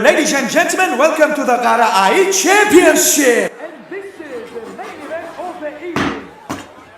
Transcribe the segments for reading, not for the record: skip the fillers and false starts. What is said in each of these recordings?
Ladies and gentlemen, welcome to the Gara Aýy Championship! And this is the main event of the evening.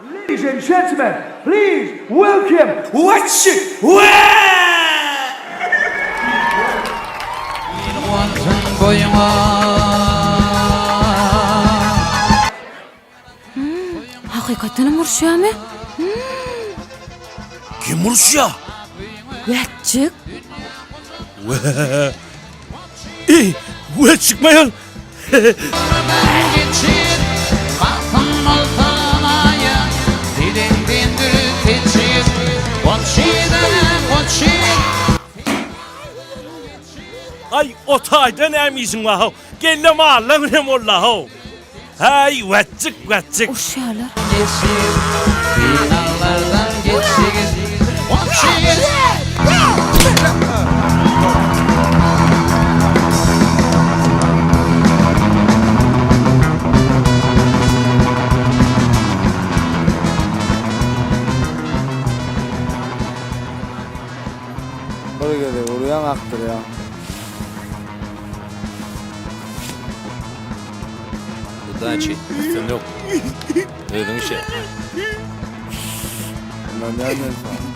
Ladies and gentlemen, please welcome Wetçik Wet! Hakykatdanam uruşýarmy? Kim uruşýar? Wetjik. Eý, Wetjik maýal. Aý, o taýda näme işiň bar how? Gelle mallaň bilen bolla how. Häý, wetjik, wetjik. Uruşýarlar. Bir gezek urýaň akdyrýaň. Udaçi, üstünlik. Özüň işe. Ynanýan men saňa.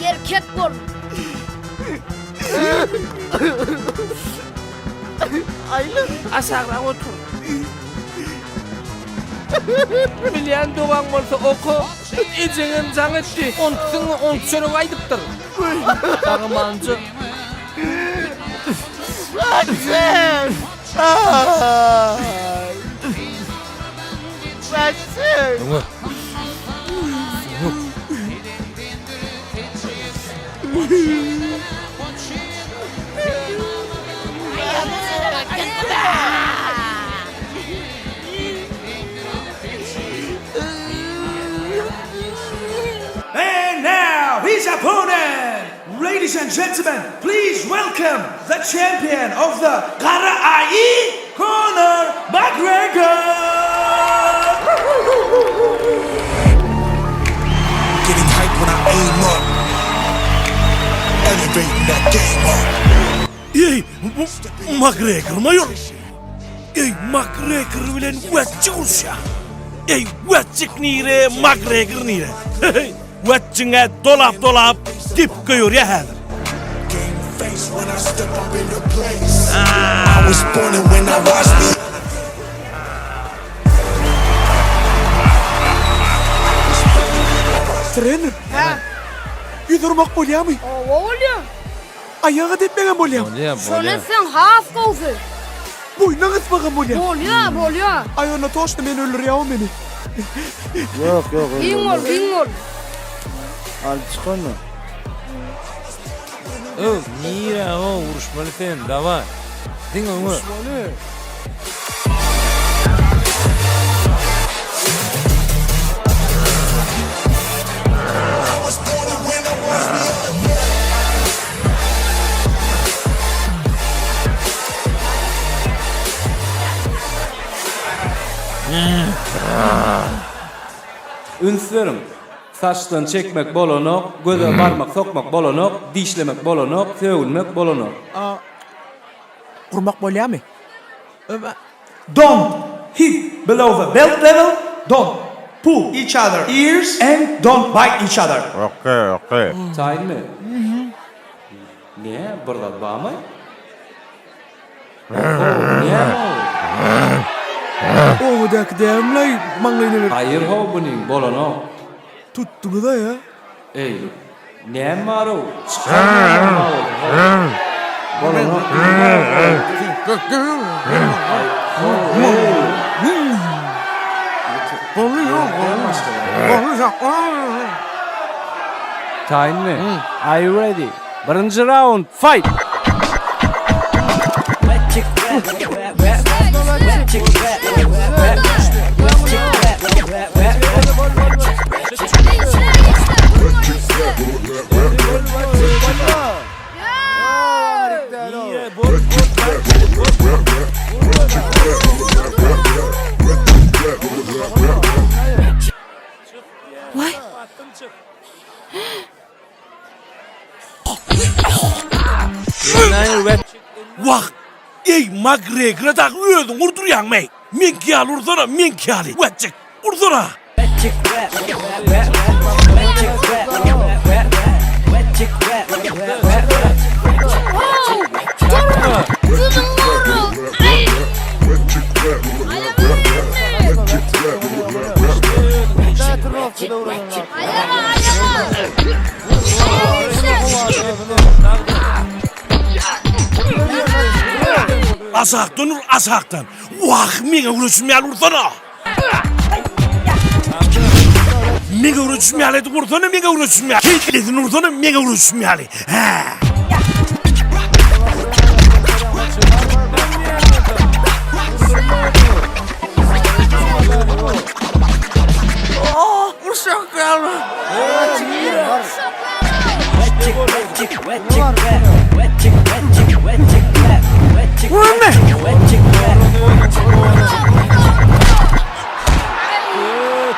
Erkek bol. Aşagrak otur. Bilýän dogaň bolsa oka. Ejeňem jaň etdi. Ontusyňy ont çörek aýdypdyr. Dagymanjy. Öňe. And now, his opponent! Ladies and gentlemen, please welcome the champion of the Gara Aýy, Conor McGregor! Getting hype when I aim up. Elevating that game up. Eý, bu McGregor maýor. Eý, McGregor bilen Wetjik uruşýar. Eý, Wetjik nire, McGregor nire? Wetjiň-ä dolap-dolap dep goýberýär häzir. Game face when I step up in the place. I was born and when I watch me. Trener, ýüz urmak bolýarmy? Hawa bolýar. Aýaga depmegem bolýar. Bolýar, Şony bolýar. etseň has gowsy. Boýnuna gysmagam bolýar. Bolýar, bolýar. Aý onda toşny meni öldürýär o meni. Ýok, ýok, Giň bol, öldürmez. giň bol. Alyp çyk onda. Öw, nirä o uruşmaly sen, daway. Diňe öňe. Uruşmaly. Üns beriň! Saçdan çekmek bolanok, göze barmak sokmak bolanok, dişlemek bolanok, sögünmek bolanok. Gurmak bolýarmy? Don't hit below the belt level, don't pull each other ears and don't bite each other. Taýynmy? Nä, bir zat barmy? Oho, näme ol? Obadaky dämlaý maňlaýyna berip. Haýyr how bunyň, bolanok. Tutduňyz-a ýa? Eý, näme bar-ow, çykarmaýan bar bolsa, bolanok Taýynmy? Are you ready? Birinji raund, fight! Waý. Wah, eý, Makgregora dagy özüň urdurýaňmy-eý? Meňki ýaly ursana, meňki ýaly, wetjik, ursana! Aşakdan ur, aşakdan. Wah, meňe göreşim ýaly ursana. Meňe göreşim ýaly edip ursana, meňe göreşim ýaly. Kellesini ursana, meňe göreşim ýaly. Hä.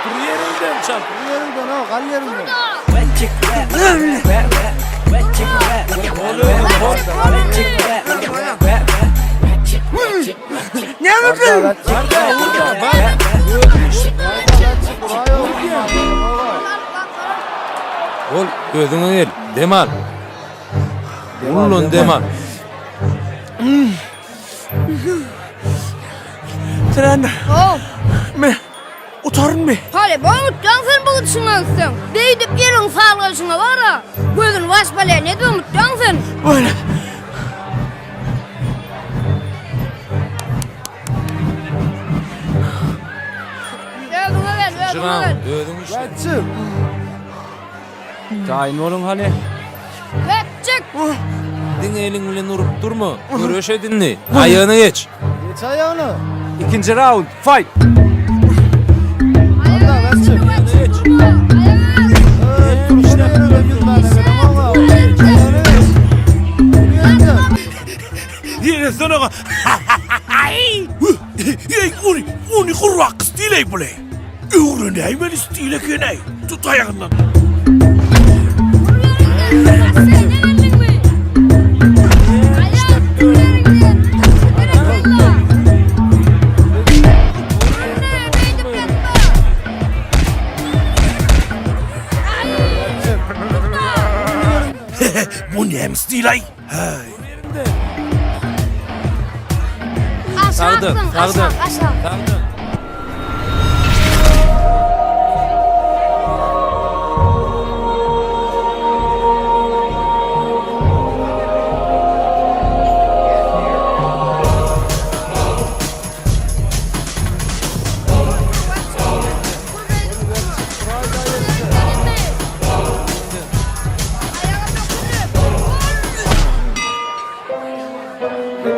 Tur ýeriňden çal. Tur ýeriňden o, gal ýeriňden. Bol, özüňe gel, dem al. Ullan dem al. Trener, Oh, men utarynmy? Haly, bu umutýaň sen bu gidişiňe gitseň. Beýdip ýeriň salgyşyňa bar-a. Gözüni baş bolýar, ne diýip umutýaň sen? Böyle. Özüňe gel, özüňe gel. Özüň işle. Çık. Taýyn boluň hany. Wetjik. Diňe eliň bilen urup durma. Göreş et indi. Aýagyna geç. Geç aýagyna. Ikinji raund, fight! Vallahi ben çık. Tursana ýeriňden ýüzmäne gelen oňa. Aýagyna geç. Ýeriňden. Ýeresene oňa. Eý, ony, ony gurrak stil-eý bul-eý. Öwrenäýmeli stil eken-eý. Tut aýagyndan. Bu näme stil-aý? Häý. Aşak, aşak, aşak. Sagdan.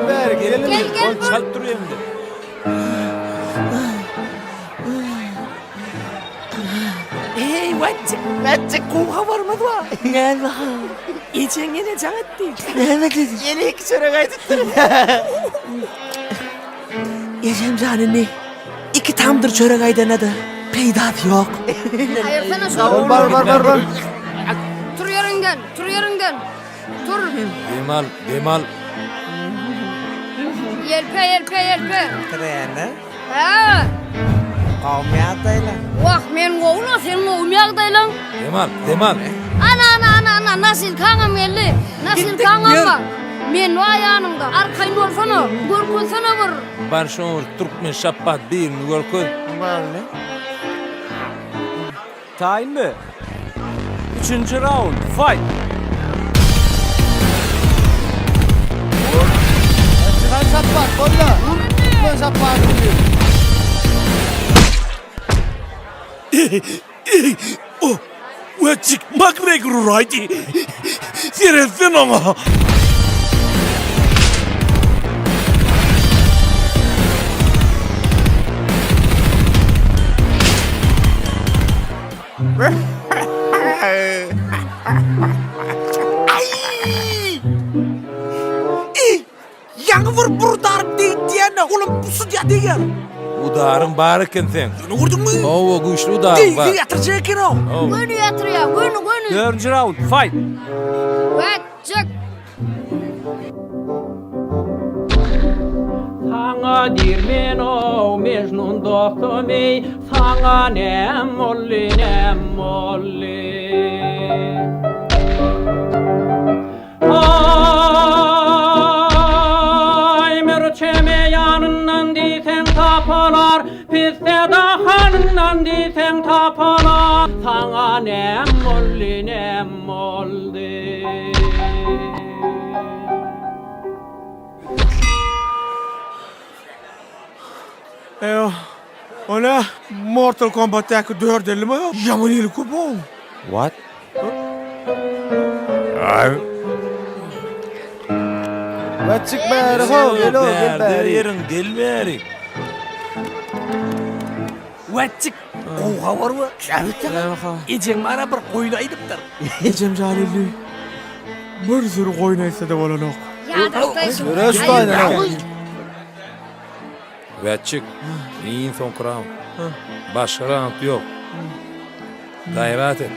Ber, gelin. Gel gel. Ol çalt duruyor hem de. Eý, wetjik, wetjik, gowy habarymyz bar. Näme? Ejeň ýene jaň etdi. Näme diýdi? Ýene iki çörek aýdypdyr. Ejem jan indi iki tamdyr çörek aýdana-da peýdasy ýok. Aýyrsana şuny. Bar, bar, bar, bar. Tur ýeriňden, tur ýeriňden. Tur. Dem al, dem al. Ýelpe, ýelpe, ýelpe. Trener, Hä? gowmy ýagdaýlaň? Wah, men gowy-la, sen gowumy ýagdaýlaň? Dem al, dem al. Ana, ana, ana, ana, nasilkaňam geldi. Nasilkaňam bar. Men bar ýanyňda. Arkaýyn bolsana, görkezsene bir. Bar şoňa türkmen şapbat birini görkez. Boldy. Taýynmy? Üçünji raund, fight! Çıkan şapbat, bolla. Türkmen şapbaty diýip. Eý, o, wetjik Makgregor uraýdy. Seretsen oňa. Ýaňy bir burdar diýýän-de, olam sudýa degýär. Udaryň bar eken seň. Ýöne gördüňmi? Hawa, güýçli udaryň bar. Degdi ýatyrjak eken-ow. Göni ýatyrýar, göni, göni. Dördünji raund, fight! Wetjik. Diýrmen-ow, Mejnun dostum eý, Saňa näm boldy, näm boldy? Aý, mürçeme ýanyndan diýseň tapalar, Pisse dahanyndan diýseň tapalar, Saňa näm boldy, näm boldy? Eýo, o nä? Mortal Kombatdaky dördellimi? Ýaman eli köp oň. What? Wetjik bäri ho, gel ho, gel bäri. Ýeriň gel bäri. Wetjik, gowy habar bu. Ejeň maňa bir goýun aýdypdyr. Ejem jan illi. Bir sürü goýun aýtsa-da bolanok. Göreş baýdan. Wetjik, iň soňky raund. Başga raund ýok. Gaýrat et.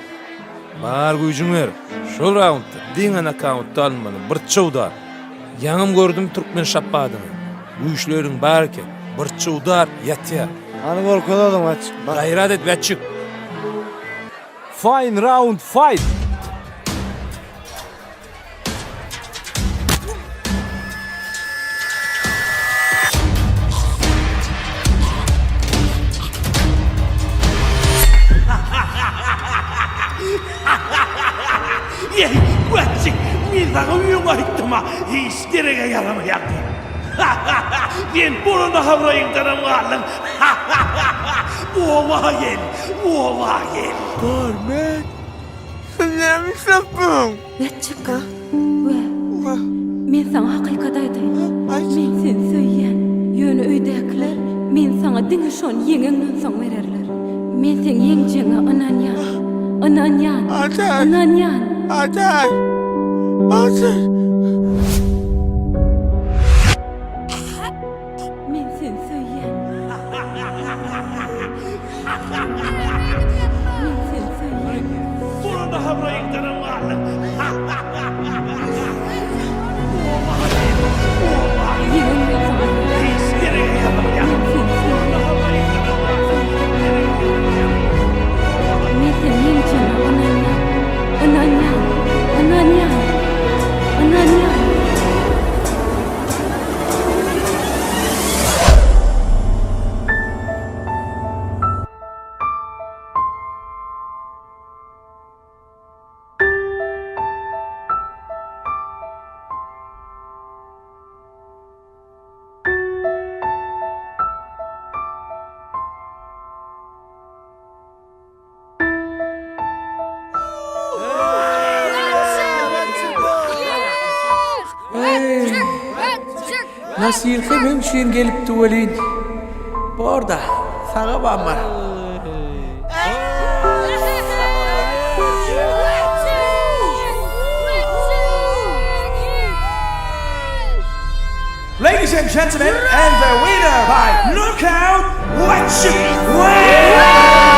Bar güýjüňi ber. Şol raundda diňe nokautda alynmaly. Bir çowdar. Ýaňam gördüm türkmen şapbadyny. Güýçleriň bar eken. Bir çowdar ýatýar. Hany görkez özüňi Wetjik. Gaýrat et Wetjik. Fine round fight. Eý, wetjik, men saňa öň aýtdym-a, hiç derege ýaramaýaň diýip. Sen bolan abraýyňdanam galdyň. Oba gel, oba gel. Barmen, sen näme işläpsiň? Wetjik, we, men saňa hakykat aýdaýyn. Men seni söýýän. Ýöne öýdäkiler men saňa diňe şony ýeňeňden soň bererler. Men seň ýeňjegiňe ynanýan. Ynanýan. Ynanýan. Ateş! Ateş! Men seni söýýän. Men seni söýýän. Bolanda abraýyňdanam galdyň. Hiç derege ýaramaýaň. Bolanda abraýyňdanam galdyň. Men seni ýeňjegime ynanýan. Ynanýan. Ynanýan. Ynanýan. Nasilka meň üçin gelipdi welin, bor-da, saga bamar. Ladies and gentlemen, and the winner by knockout, Wetjik Wayne!